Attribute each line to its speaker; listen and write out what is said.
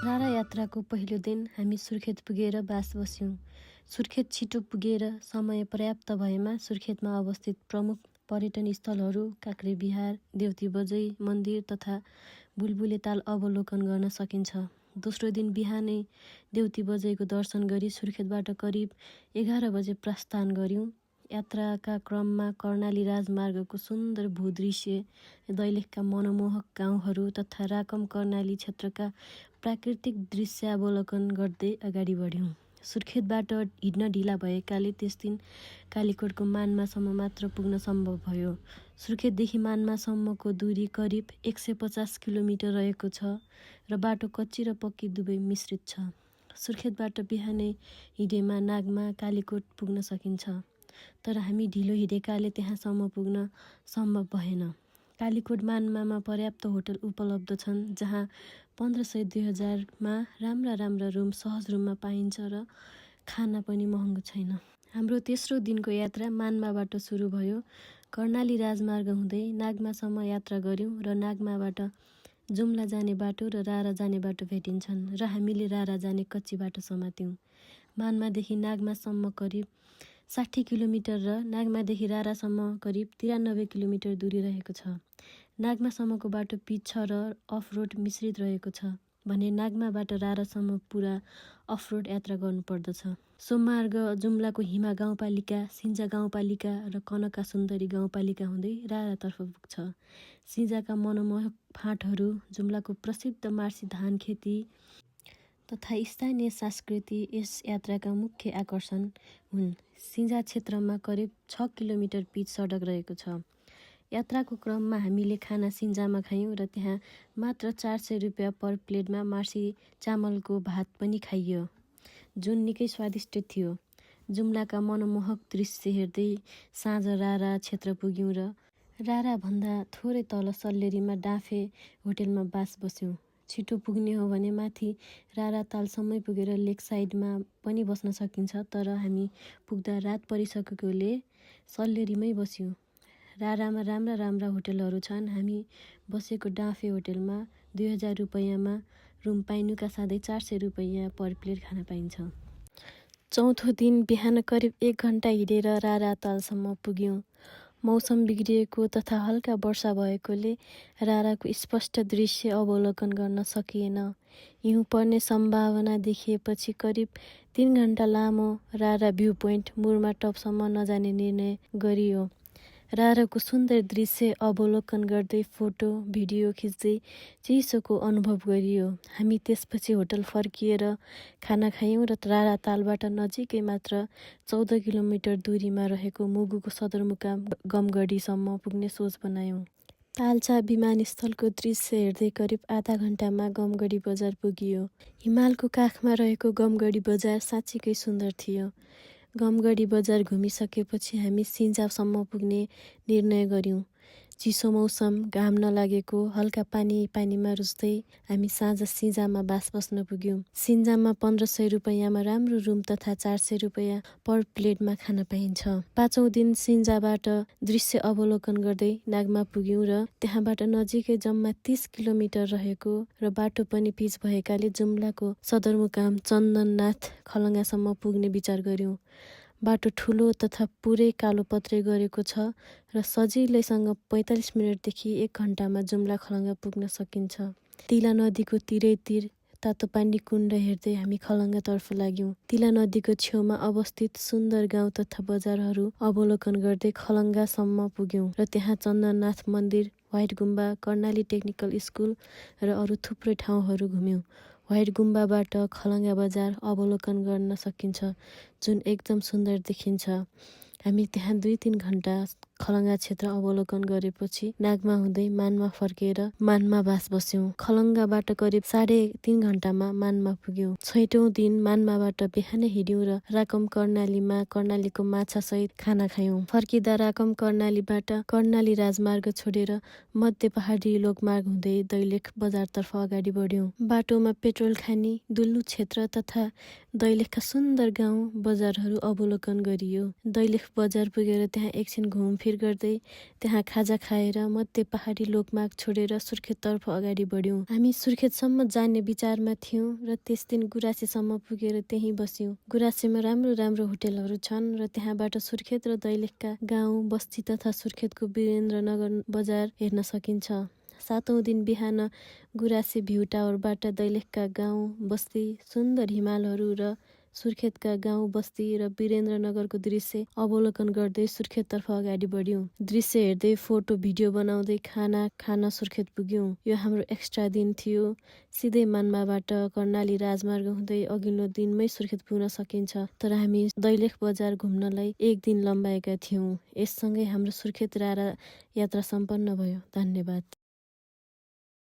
Speaker 1: रारा यात्राको पहिलो दिन हामी सुर्खेत पुगेर बास बस्यौँ। सुर्खेत छिटो पुगेर समय पर्याप्त भएमा सुर्खेतमा अवस्थित प्रमुख पर्यटन स्थलहरू काक्रे बिहार, देउती बजै मन्दिर तथा बुलबुले ताल अवलोकन गर्न सकिन्छ। दोस्रो दिन बिहानै देउती बजैको दर्शन गरी सुर्खेतबाट करिब 11 बजे प्रस्थान गर्यौँ। यात्राका क्रममा कर्णाली राजमार्गको सुन्दर भूदृश्य, दैलेखका मनमोहक गाउँहरू तथा राकम कर्णाली क्षेत्रका प्राकृतिक दृश्यावलोकन गर्दै अगाडि बढ्यौँ। सुर्खेतबाट हिँड्न ढिला भएकाले त्यस दिन कालीकोटको मान्मासम्म मात्र पुग्न सम्भव भयो। सुर्खेतदेखि मान्मासम्मको दूरी करिब 150 किलोमिटर रहेको छ र बाटो कच्ची र पक्की दुवै मिश्रित छ। सुर्खेतबाट बिहानै हिँडेमा नागमा कालीकोट पुग्न सकिन्छ, तर हामी ढिलो हिँडेकाले त्यहाँसम्म पुग्न सम्भव भएन। कालीकोट मान्मामा पर्याप्त होटल उपलब्ध छन्, जहाँ 1500-2000 मा राम्रा रुम सहज रुममा पाइन्छ र खाना पनि महँगो छैन। हाम्रो तेस्रो दिनको यात्रा मान्माबाट सुरु भयो। कर्णाली राजमार्ग हुँदै नागमासम्म यात्रा गर्यौँ र नागमाबाट जुम्ला जाने बाटो र रारा जाने बाटो भेटिन्छन् र हामीले रारा जाने कच्ची बाटो समात्यौँ। मान्मादेखि नागमासम्म करिब 60 किलोमिटर र नागमादेखि रारासम्म करिब 93 किलोमिटर दूरी रहेको छ। नागमासम्मको बाटो पिच छ र अफरोड मिश्रित रहेको छ भने नागमाबाट रारासम्म पुरा अफरोड यात्रा गर्नुपर्दछ। सो मार्ग जुम्लाको हिमा गाउँपालिका, सिन्जा गाउँपालिका र कनका सुन्दरी गाउँपालिका हुँदै रारातर्फ पुग्छ। सिन्जाका मनमोहक फाँटहरू, जुम्लाको प्रसिद्ध मार्सी धान खेती तथा स्थानीय संस्कृति यस यात्राका मुख्य आकर्षण हुन्। सिन्जा क्षेत्रमा करिब 6 किलोमिटर पिच सडक रहेको छ। यात्राको क्रममा हामीले खाना सिन्जामा खायौँ र त्यहाँ मात्र 400 रुपियाँ पर प्लेटमा मार्सी चामलको भात पनि खाइयो, जुन निकै स्वादिष्ट थियो। जुम्लाका मनमोहक दृश्य हेर्दै साँझ रारा क्षेत्र पुग्यौँ र राराभन्दा थोरै तल सल्लेरीमा डाँफे होटेलमा बास बस्यौँ। छिटो पुग्ने हो भने माथि रारा तालसम्मै पुगेर लेक साइडमा पनि बस्न सकिन्छ, तर हामी पुग्दा रात परिसकेकोले सल्लेरीमै बस्यौँ। रारामा राम्रा होटलहरू छन्। हामी बसेको डाँफे होटेलमा 2000 रुपैयाँमा रुम पाइनुका साथै 400 रुपैयाँ पर प्लेट खाना पाइन्छ। चौथो दिन बिहान करिब 1 घन्टा हिँडेर रारा तालसम्म पुग्यौँ। मौसम बिग्रिएको तथा हल्का वर्षा भएकोले राराको स्पष्ट दृश्य अवलोकन गर्न सकिएन। हिउँ पर्ने सम्भावना देखिएपछि करिब 3 घन्टा लामो रारा भ्यू पोइन्ट मुरमा टपसम्म नजाने निर्णय गरियो। राराको सुन्दर दृश्य अवलोकन गर्दै फोटो भिडियो खिच्दै चिसोको अनुभव गरियो। हामी त्यसपछि होटल फर्किएर खाना खायौँ र रारा तालबाट नजिकै मात्र 14 किलोमिटर दूरीमा रहेको मुगुको सदरमुकाम गमगढीसम्म पुग्ने सोच बनायौँ। तालचा विमानस्थलको दृश्य हेर्दै करिब आधा घन्टामा गमगढी बजार पुगियो। हिमालको काखमा रहेको गमगढी बजार साँच्चीकै सुन्दर थियो। गमगढी बजार घुमिसकेपछि हामी सिन्जासम्म पुग्ने निर्णय गर्यौँ। चिसो मौसम, घाम नलागेको, हल्का पानीमा रुच्दै हामी साँझ सिन्जामा बास बस्न पुग्यौँ। सिन्जामा 1500 रुपैयाँमा राम्रो रुम तथा 400 रुपैयाँ पर प्लेटमा खाना पाइन्छ। पाँचौं दिन सिन्जाबाट दृश्य अवलोकन गर्दै नागमा पुग्यौँ र त्यहाँबाट नजिकै जम्मा 30 किलोमिटर रहेको र बाटो पनि पिच भएकाले जुम्लाको सदरमुकाम चन्दननाथ खलङ्गासम्म पुग्ने विचार गर्यौँ। बाटो ठुलो तथा पुरै कालोपत्रे गरेको छ र सजिलैसँग 45 मिनटदेखि 1 घन्टामा जुम्ला खलङ्गा पुग्न सकिन्छ। तिला नदीको तिरैतिर तातो पानी कुण्ड हेर्दै हामी खलङ्गातर्फ लाग्यौँ। तिला नदीको छेउमा अवस्थित सुन्दर गाउँ तथा बजारहरू अवलोकन गर्दै खलङ्गासम्म पुग्यौँ र त्यहाँ चन्दननाथ मन्दिर, व्हाइट गुम्बा, कर्णाली टेक्निकल स्कुल र अरू थुप्रै ठाउँहरू घुम्यौँ। व्हाइट गुम्बाबाट खलङ्गा बजार अवलोकन गर्न सकिन्छ, जुन एकदम सुन्दर देखिन्छ। हामी त्यहाँ 2-3 घन्टा खलङ्गा क्षेत्र अवलोकन गरेपछि नागमा हुँदै मानमा फर्केर मानमा बास बस्यौँ। खलङ्गाबाट करिब 3.5 घन्टामा मानमा पुग्यौँ। 6औं दिन मानमाबाट बिहानै हिँड्यौँ र राकम कर्णालीमा कर्णालीको माछासहित खाना खायौँ। फर्किँदा राकम कर्णालीबाट कर्णाली राजमार्ग छोडेर मध्य पहाडी लोकमार्ग हुँदै दैलेख बजारतर्फ अगाडि बढ्यौँ। बाटोमा पेट्रोल खानी, दुल्लु क्षेत्र तथा दैलेखका सुन्दर गाउँ बजारहरू अवलोकन गरियो। दैलेख बजार पुगेर त्यहाँ एकछिन घुमफिर घुमफिर गर्दै त्यहाँ खाजा खाएर मध्य पहाडी लोकमार्ग छोडेर सुर्खेततर्फ अगाडि बढ्यौं। हामी सुर्खेतसम्म जाने विचारमा थियौं र त्यस दिन गुराँसेसम्म पुगेर त्यहीँ बस्यौं। गुराँसेमा राम्रो राम्रो होटेलहरू छन् र त्यहाँबाट सुर्खेत र दैलेखका गाउँ बस्ती तथा सुर्खेतको वीरेन्द्रनगर बजार हेर्न सकिन्छ। 7औं दिन बिहान गुराँसे भ्यू टावरबाट दैलेखका गाउँ बस्ती, सुन्दर हिमालहरू र सुर्खेतका गाउँ बस्ती र वीरेन्द्रनगरको दृश्य अवलोकन गर्दै सुर्खेततर्फ अगाडि बढ्यौं। दृश्य हेर्दै फोटो भिडियो बनाउँदै खाना खान सुर्खेत पुग्यौं। यो हाम्रो एक्स्ट्रा दिन थियो। सिधै मान्माबाट कर्णाली राजमार्ग हुँदै अघिल्लो दिनमै सुर्खेत पुग्न सकिन्छ, तर हामी दैलेख बजार घुम्नलाई 1 दिन लम्बाएका थियौं। यससँगै हाम्रो सुर्खेत रारा यात्रा सम्पन्न भयो। धन्यवाद।